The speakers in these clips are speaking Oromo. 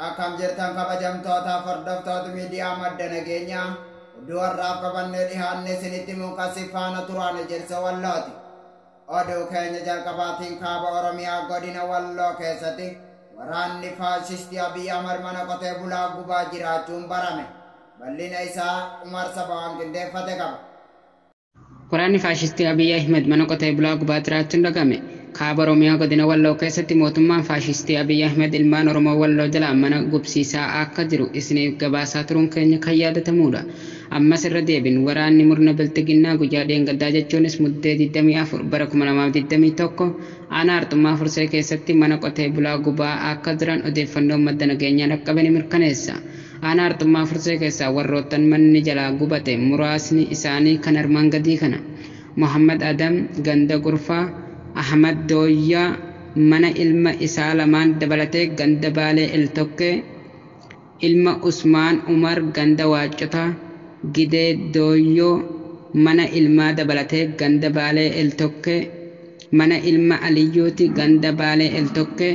Akkam jirtan kabajamtootaaf hordoftoota miidiyaa Madda Nageenyaa, oduu har'aaf qabannee dhihaanne isinitti muukasi faana turaan Ejersa Wallooti. Oduu keenya jalqabaatiin kaaba Oromiyaa godina Walloo keessatti waraanni faashistii Abiy Ahmad mana qotee bulaa gubaa jiraachuun barame. Bal'ina isaa Umar Sabawaan qindeeffate qaba. Waraanni faashistii Abiy Ahmed mana qotee bulaa gubaa jiraachuun dhagame. Kaaba Oromiyaa godina Walloo keessatti mootummaan faashistii Abiy Ahmed ilmaan Oromoo Walloo jalaa mana gubsiisaa akka jiru isiniif gabaasaa turuun keenya kan yaadatamudha. Ammas irra deebiin waraanni murna bilxiginnaa guyyaa dheengaddaa jechuunis Muddee 24 bara 2021 aanaa Arxummaa Fursee keessatti mana qotee bulaa gubaa akka jiran odeeffannoon madda nageenyaa dhaqqabe ni mirkaneessa. Aanaa Arxummaa Fursee keessaa warroottan manni jalaa gubate muraasni isaanii kan armaan gadii kana. Muhammad Adam ganda Gurfaa, Ahmad Dooyyaa mana ilma isaa lamaan dabalatee ganda Baalee Eltokkee, ilma Usmaan Umar ganda Waaccotaa, Gidee Dooyyoo mana ilmaa dabalatee ganda Baalee Eltokkee, mana ilma Aliyyuuti ganda Baalee Eltokkee,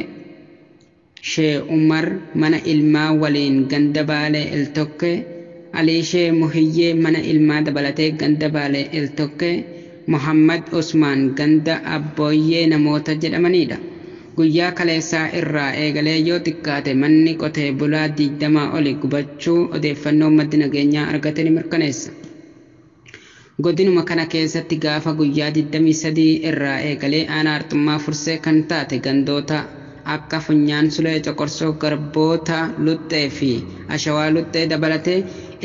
Shee Umar mana ilmaa waliin ganda Baalee Eltokkee, Aliishee Muhiyyee mana ilmaa dabalatee ganda Baalee Eltokkee, Muhammad Usmaan ganda Abbooyyee namoota jedhamanidha. Guyyaa kaleessaa irraa eegalee yoo xiqqaate manni qotee bulaa 20 oli gubachuu odeeffannoo maddi nageenyaa argate ni mirkaneessa. Godinuma kana keessatti gaafa guyyaa 23 irraa eegalee aanaa Arxummaa Fursee kan taate gandoota akka Funyaan Sulee, Coqorsoo, Garboota Luxxee fi Ashawaa Luxxee dabalatee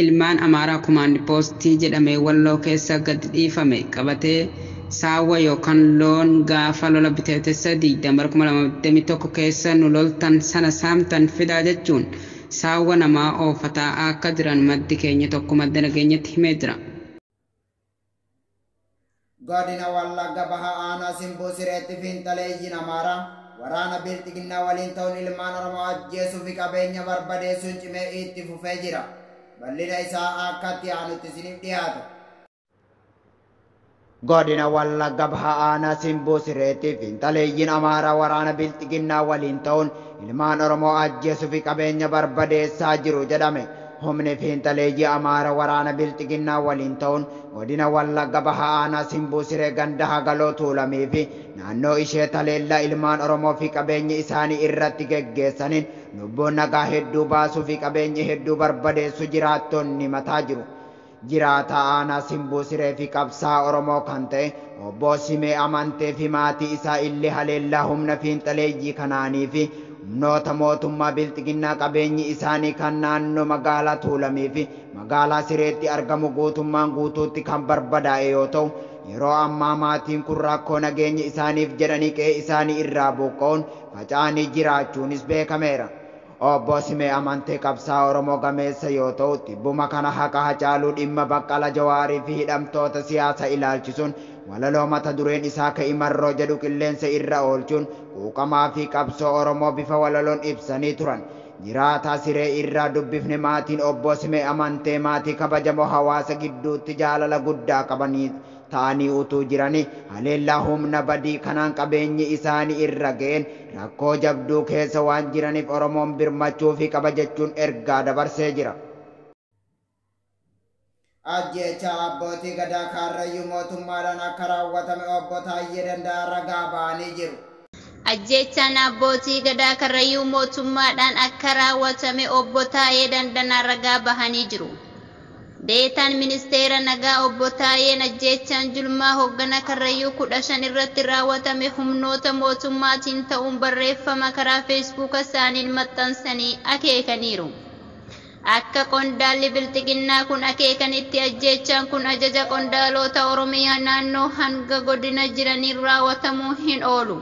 ilmaan Amaaraa kumaandi poostii jedhamee Walloo keessa gad dhiifame qabatee saawwa yookaan loon gaafa lola biteetessa 2021 keessa nu loltan sana saamtan fidaa jechuun saawwa namaa oofataa akka jiran maddi keenya tokko madda nageenyatti himee jira. Godina Wallagga Baha aanaa Simboo Sireetti fiinxaleeyyiin Amaaraa waraana bilxiginnaa waliin ta'uun ilmaan Oromoo ajjeesuu fi qabeenya barbadeessuun cimee itti fufee jira. Bal'ina isaa akkatti aanutti isiniif dhiyaata. Godina Wallagga Baha aanaa Simboo Sireetti fiinxaleeyyiin Amaaraa waraana bilxiginnaa waliin ta'uun ilmaan Oromoo ajjeesuu fi qabeenya barbadeessaa jiru jedhame. Humni fiinxaleeyyii Amaaraa waraana bilxiginnaa waliin ta'uun godina Wallagga Baha aanaa Simboo Siree ganda Hagaloo Tuulamii fi naannoo ishee taleellaa ilmaan Oromoo fi qabeenya isaanii irratti geggeessaniin lubbuun nagaa hedduu baasuu fi qabeenya hedduu barbadeessu jiraattonni mataa jiru. Jiraataa aanaa Simboo Siree fi qabsaa Oromoo kan ta'e obbo Simee Amantee fi maatii isaa illee haleellaa humna fiinxaleeyyii kanaanii fi humnoota mootummaa bilxiginnaa qabeenyi isaanii kan naannoo magaalaa Tuulamii fi magaalaa Sireetti argamu guutummaan guutuutti kan barbadaa'e yoo ta'u, yeroo ammaa maatiin kun rakkoo nageenya isaaniif jedhanii qe'ee isaanii irraa buqqa'uun faca'anii jiraachuunis beekameera. Obbo Simee Amantee qabsaa Oromoo gameessa yoo ta'u, tibbuma kana haqa Hacaaluu dhimma Baqqala Jawaarii fi hidhamtoota siyaasa ilaalchisuun walaloo mata dureen isaa Ka'imarroo jedhu qilleensa irra oolchuun quuqamaa fi qabsoo Oromoo bifa walaloon ibsanii turan. Jiraataa Siree irraa dubbifne maatiin obbo Simee Amantee maatii kabajamoo hawaasa gidduutti jaalala guddaa qabanii ta'anii utuu jiranii haleellaa humna badii kanaan qabeenyi isaanii irra ga'een rakkoo jabduu keessa waan jiraniif Oromoon birmachuu fi qaba jechuun ergaa dabarsee jira. Ajjeechaa abbootii gadaa Kaarrayyuu mootummaadhaan akka raawwatame obbo Taayyee Danda'aa ragaa ba'anii jiru. Ajjeechaan abbootii gadaa Karrayyuu mootummaadhaan akka raawwatame obbo Taayyee Danda'aa ragaa bahanii jiru. Deetaan ministeera nagaa obbo Taayyeen ajjeechaan julmaa hoggana Karrayyuu 15 irratti raawwatame humnoota mootummaatiin ta'uun barreeffama karaa feesbuuka isaaniin maxxansanii akeekaniiru. Akka qondaalli bilxiginnaa kun akeekanitti ajjeechaan kun ajaja qondaalota Oromiyaa naannoo hanga godina jiraniin raawwatamuu hin oolu.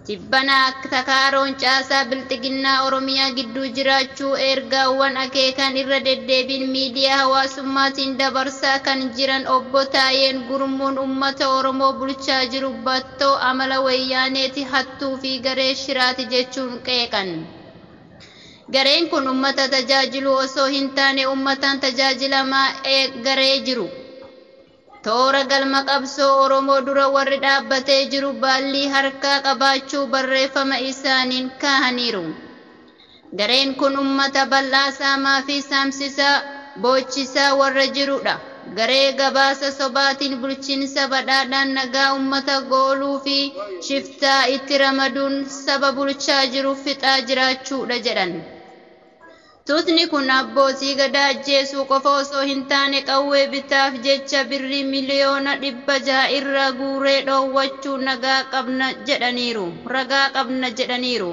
Tibbana takaaroon caasaa bilxiginnaa Oromiyaa gidduu jiraachuu ergaawwan akeekan irra deddeebiin miidiyaa hawaasummaatiin dabarsaa kan jiran obbo Taayeen gurmuun uummata Oromoo bulchaa jiru battoo amala wayyaaneeti hattuu fi garee shiraati jechuun qeeqan. Gareen kun uummata tajaajilu osoo hin taane uummataan tajaajilamaa garee jiru. Toora galma qabsoo Oromoo dura warri dhaabbatee jiru baallii harkaa qabaachuu barreeffama isaaniin kaahaniiru. Gareen kun uummata bal'aa saamaa fi saamsisaa boochisaa warra jirudha. Garee gabaasa sobaatiin bulchiinsa badhaadhaan nagaa uummata gooluu fi shiftaa itti ramaduun saba bulchaa jiru fixaa jiraachuudha jedhan. Tuutni kun abbootii gadaa ajjeesuu qofa osoo hin taane qawwee bitaaf jecha birrii 600,000,000 irraa guuree dhoowwachuu nagaa qabna jedhaniiru. Ragaa qabna jedhaniiru.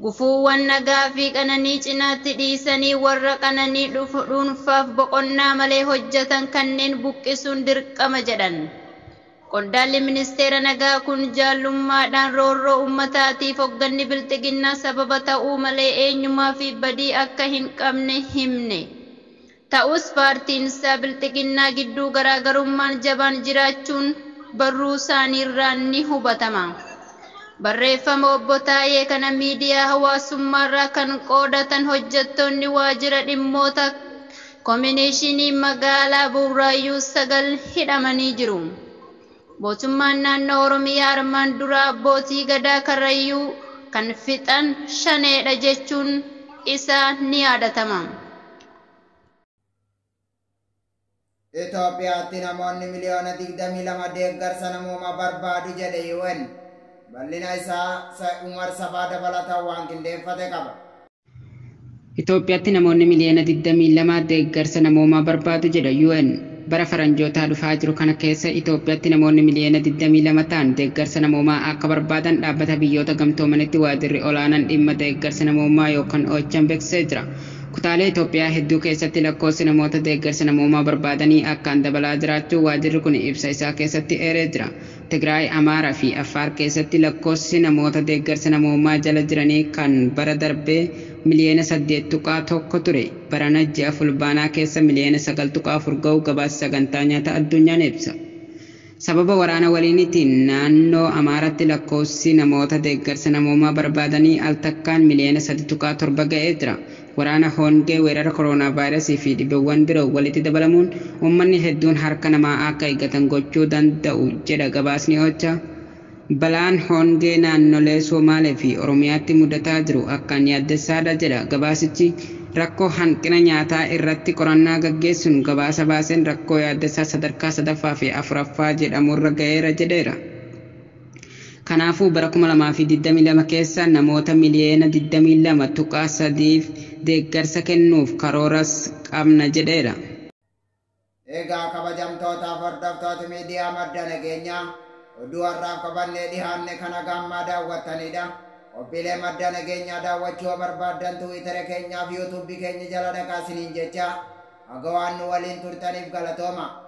Gufuuwwan nagaa fi qananii cinaatti dhiisanii warra qananii dhuunfaaf boqonnaa malee hojjetan kanneen buqqisuun dirqama jedhan. Qondaalli ministeera nagaa kun jaallummaadhaan roorroo uummataatiif hoogganni bilxiginnaa sababa ta'uu malee eenyumaa fi badii akka hin qabne himne. Ta'us paartiin isaa bilxiginnaa gidduu garaagarummaan jabaan jiraachuun barruu isaaniirraa ni hubatama. Barreeffama obbo Taayee kana miidiyaa hawaasummaarraa kan qoodatan hojjettoonni waajjira dhimmoota koominishinii magaalaa Burraayyuu 9 hidhamanii jiru. Mootummaan naannoo Oromiyaa armaan dura abbootii gadaa Karrayyuu kan fixan shaneedha jechuun isaa ni yaadatama. Itoophiyaatti namoonni 22 miliyoona deeggarsa namoomaa barbaadu jedhe UN. Bal'ina isaa Umar Sabaa dabalataan waan qindeeffate qaba. Itoophiyaatti namoonni 22 miliyoona deeggarsa namoomaa barbaadu jedha UN. Bara faranjootaa dhufaa jiru kana keessa Itoophiyaatti namoonni 22 miliyoona ta'an deeggarsa namoomaa akka barbaadan dhaabbata biyyoota gamtoomanitti waajjirri olaanaan dhimma deeggarsa namoomaa yookaan OCHA'n beeksisee jira. Kutaalee Itoophiyaa hedduu keessatti lakkoofsi namoota deeggarsa namoomaa barbaadanii akkaan dabalaa jiraachuu waajjirri kun ibsa isaa keessatti eeree jira. Tigraay, Amaaraa fi Affaar keessatti lakkoofsi namoota deeggarsa namoomaa jala jiranii kan bara darbee 8.1 miliyoona ture. Barana ji'a Fulbaanaa keessa 9.4 miliyoona ga'uu gabaasa sagantaa nyaata addunyaan ibsa. Sababa waraana waliinitiin naannoo Amaaraatti lakkoofsi namoota deeggarsa namoomaa barbaadanii al takkaan 3.7 miliyoona ga'ee jira. Waraana hongee, weerara kooroonaa vaayirasii fi dhibeewwan biroo walitti dabalamuun uummanni hedduun harka namaa akka eeggatan gochuu danda'u jedha gabaasni OCHA. Balaan hongee naannolee Somaalee fi Oromiyaatti mudataa jiru akkaan yaaddessaadha jedha gabaasichi. Rakkoo hanqina nyaataa irratti qorannaa gaggeessuun gabaasa baaseen rakkoo yaaddessaa sadarkaa 3ffaa fi 4ffaa jedhamurra ga'eera jedheera. Kanaafuu bara 2022 keessa namoota 22.3 miliyoona deeggarsa kennuuf karooras qabna jedheera. Egaa kabajamtootaaf hordoftoota miidiyaa madda nageenyaa oduu har'aaf qabannee dhihaanne kana gammaa daawwattanidha. Qophiilee madda nageenyaa daawwachuu yoo barbaaddan Tiwiitara keenyaa fi Yuutuubii keenya jala dhaqaa isiniin jecha haga waan nu waliin turtaniif galatooma.